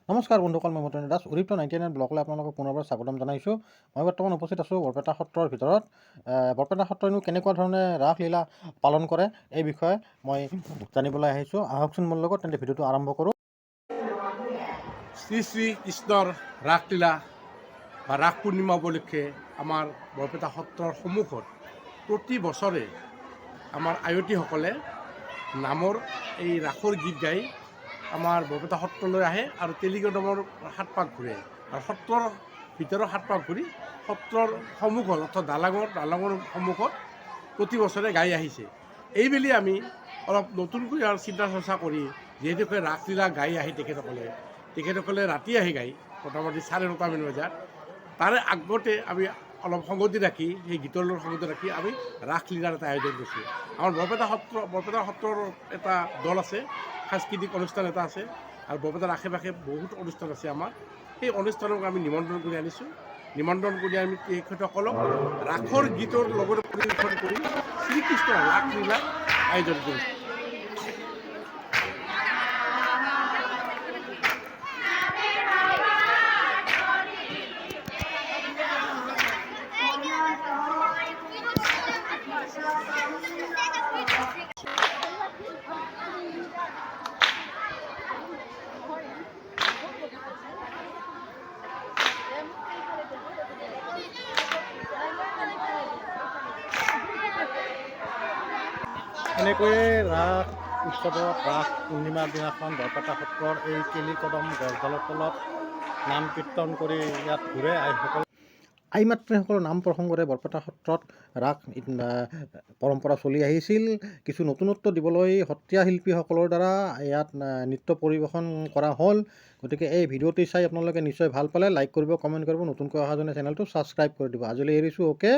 নমস্কাৰ বন্ধুসকল, মই মতন দাস, উৰিপ্ত 99 ব্লগলৈ আপোনালোকক পুনৰবাৰ স্বাগতম জনাইছোঁ। মই বৰ্তমান উপস্থিত আছোঁ বৰপেটা সত্ৰৰ ভিতৰত। বৰপেটা সত্ৰইনো কেনেকুৱা ধৰণে ৰাসলীলা পালন কৰে, এই বিষয়ে মই জানিবলৈ আহিছোঁ। আহকচোন মোৰ লগত, তেন্তে ভিডিঅ'টো আৰম্ভ কৰোঁ। শ্ৰী শ্ৰী কৃষ্ণৰ ৰাসলীলা বা ৰাস পূৰ্ণিমা উপলক্ষে আমাৰ বৰপেটা সত্ৰৰ সন্মুখত প্ৰতি বছৰে আমাৰ আয়তীসকলে নামৰ এই ৰাসৰ গীত গাই আমাৰ বৰপেটা সত্ৰলৈ আহে আৰু তেলিকদমৰ সাত পাক ঘূৰে আৰু সত্ৰৰ ভিতৰৰ সাত পাক ঘূৰি সত্ৰৰ সন্মুখত অৰ্থাৎ দালাঙৰ সন্মুখত প্ৰতি বছৰে গাই আহিছে। এইবেলি আমি অলপ নতুনকৈ আৰু চিন্তা চৰ্চা কৰি, যিহেতুকে ৰাসলীলা গাই আহি তেখেতসকলে ৰাতি আহি গাই মোটামুটি 9:30মান বজাত, তাৰে আগতে আমি অলপ সংগতি ৰাখি, সেই গীতৰ লগত সংগতি ৰাখি আমি ৰাসলীলাৰ এটা আয়োজন কৰিছোঁ। আমাৰ বৰপেটা সত্ৰৰ এটা দল আছে, সাংস্কৃতিক অনুষ্ঠান এটা আছে আৰু বৰপেটাৰ আশে পাশে বহুত অনুষ্ঠান আছে আমাৰ। সেই অনুষ্ঠানক আমি নিমন্ত্ৰণ কৰি আনিছোঁ। নিমন্ত্ৰণ কৰি আমি তেখেতসকলক ৰাসৰ গীতৰ লগতে পৰিৱেশন কৰি শ্ৰীকৃষ্ণৰ ৰাসলীলা আয়োজন কৰিছোঁ। এনেকৈয়ে ৰাস উৎসৱত ৰাস পূৰ্ণিমাৰ দিনাখন বৰপেটা সত্ৰৰ এই কেলি কদম গছডালৰ তলত নাম কীৰ্তন কৰি ইয়াত ঘূৰে আইসকল। আই মাতৃসকলৰ নাম প্ৰসংগৰে বৰপেটা সত্ৰত ৰাস পৰম্পৰা চলি আহিছিল। কিছু নতুনত্ব দিবলৈ সত্ৰীয়া শিল্পীসকলৰ দ্বাৰা ইয়াত নৃত্য পৰিৱেশন কৰা হ'ল। গতিকে এই ভিডিঅ'টি চাই আপোনালোকে নিশ্চয় ভাল পালে। লাইক কৰিব, কমেণ্ট কৰিব, নতুনকৈ অহাজনে চেনেলটো ছাবস্ক্ৰাইব কৰি দিব। আজিলৈ এৰিছোঁ। অ'কে।